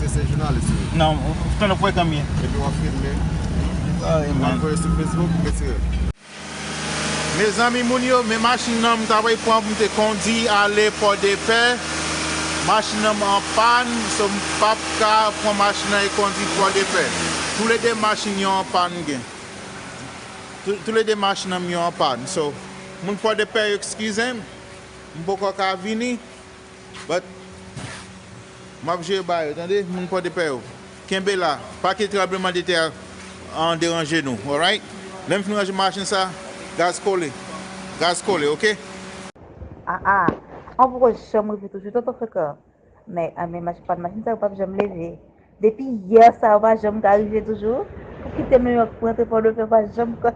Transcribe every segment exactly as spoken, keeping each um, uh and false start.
Se jounalis ou ye? Non, Tonton Frekan m ye. Epi w ap filme? Ay, man. W ap voye sou Facebook, m retire. Mezanmi, moun yo, men machin nan m ta pral pran pou m te kondi ale Pòdepè. Machin nan m an pàn, so m p ap ka pran machin nan e kondi Pòdepè. Toulede machin yo an pàn gen. Tou-, toulede machin nan m yo an pàn. So, moun Pòdepè yo, eskize m, m poko ka vini. But, m ap jere ba yo, tande, moun Pòdepè yo. Kenbe la, pa kite tranblemanntè a, an deranje nou, alright? Lè m fin ranje machin sa, gaz kole. Gaz kole, oke? Ah, ah. An poko janm rive toujou, Tonton Frekan. Men, ah, men mach-, pa machin sa yo p ap janm leve. Depi yè sa, yo pa janm ka rive toujou. Pou kite Nouyòk pou rantre Pòdepè, yo pa janm ka,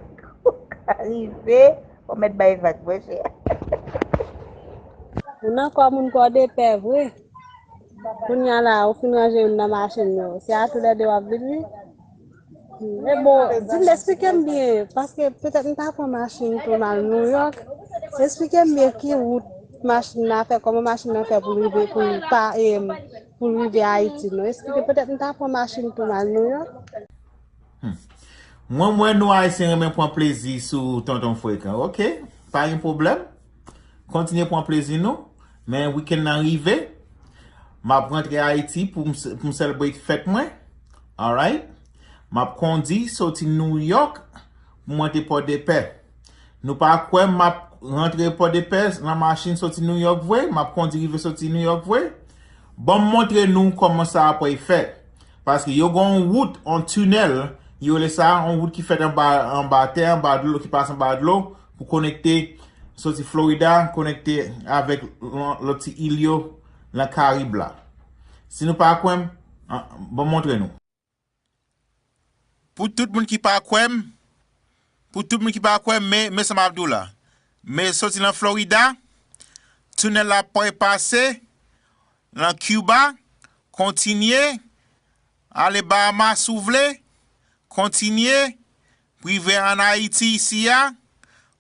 ka rive. Ou mèt bay vag, monchè. Ou nan kò moun Pòdepè vre. Kounye a la, ou fin ranje youn nan machin yo. Se a toulède w ap vin, wi. E bon, di m, esplike m byen, paske petèt m ta pran machin pou m al Nouyòk. Esplike m byen ki wout machin nan fè, kòman machin nan fè pou l rive, pou l pa, em, pou l rive Ayiti, non. Esplike, petèt m ta pran machin pou m al Nouyòk. Hmm. Mwen, mwen, nou Ayisyen renmen pran plezi sou Tonton Frekan. Oke, pa gen pwoblèm. Kontinye pran plezi nou. Men wikenn nan rive, m ap rantre Ayiti pou m, pou m celebrate fèt mwen. Alright? M ap kondi soti Nouyòk pou m rantre Pòdepè. Nou pa kwè m ap rantre Pòdepè nan machin soti Nouyòk vre? M ap kondi rive soti Nouyòk vre? Ban m montre nou kòman sa ap fèt. Paske yo gen yon wout, yon tinèl, yo rele sa, yon wout ki fèt anba, anba tè, anba dlo, ki pase anba dlo, pou konekte, soti Florida, konekte avèk lò-, lòt ti il yo nan Karib la. Si nou pa kwè m, an, ban m montre nou. Pou tout moun ki pa kwè m, pou tout moun ki pa kwè m, men, men sa m ap di w la. Men soti nan Florida, tinèl la pa pase nan Cuba, kontinye, ale Bahamas si w vle, kontinye, rive ann Ayiti isi a,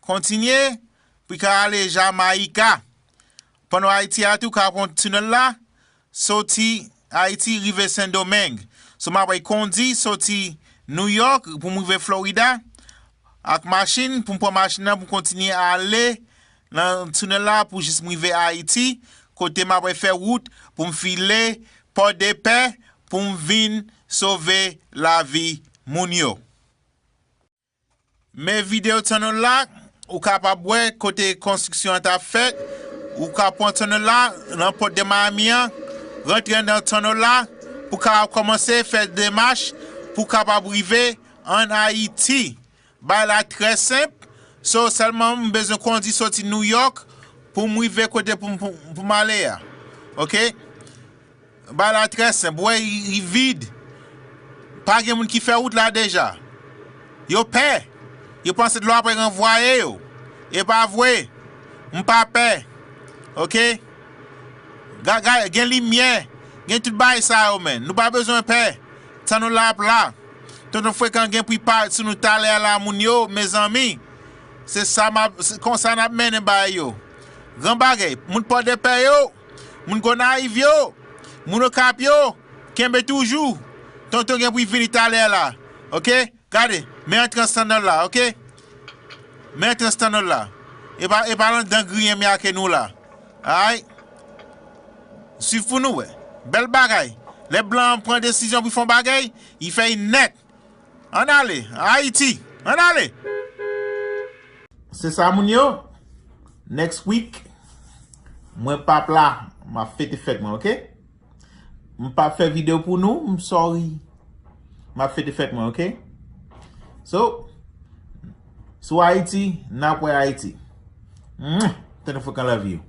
kontinye, pou ka ale Jamayika. Pandan Ayiti a tou, ka pran tinèl la, soti Ayiti, rive Sendomeng. So, m ap kondi soti Nouyòk pou m rive Florida ak machin, pou m pran machin nan, pou m kontinye ale nan tinèl la, pou jis m rive Ayiti, kote m ap fè wout pou m file Pòdepè, pou m vin sove lavi moun yo. Men videyo tunnel la, ou kapab wè kote konstriksyon an t ap fèt. Ou ka pran tunnel la nan pòt de Miami an, rantre nan tunnel la pou ka kòmanse fè demach pou kapab rive ann Ayiti. Bagay la trè senp. So, sèlman m bezwen kondi soti Nouyòk pou m rive kote pou m, pou, pou m ale a. Oke? Bagay la trè senp. Ou wè, li, li vid. Pa gen moun ki fè wout la deja. Yo pè. Yo panse dlo ap ranvwaye yo. E pa vre. M pa pè. Oke? Ga-, ga-, gen limyè. Gen tout bagay sa yo, men. Nou pa bezwen pè. Tan nou la ap la. Tonton Frekan gen pou l parèt sou nou talè a la, moun yo, mezanmi. Se sa m ap, se konsa n ap mennen bagay yo. Gran bagay. Moun Pòdepè yo, moun Gonayiv yo, moun Okap yo, kenbe toujou. Tonton gen pou l vini talè la. Oke? Gade, men antre nan standard la, oke? Men antre nan standard la. E pa, e pa nan dan griyen m ake nou la. Ay. Swiv pou nou wè. Bèl bagay. Lè blan an pran desizyon pou l fè yon bagay, li fè l nèt. Ann ale, Ayiti. Ann ale. Se sa, moun yo. Next week, mwen p ap la. M ap fete fèt mwen, oke? M p ap fè videyo pou nou. M sorry. M ap fete fèt mwen, oke? So, sou Ayiti, n ap wè Ayiti. Mwah! Tonton Frekan love you.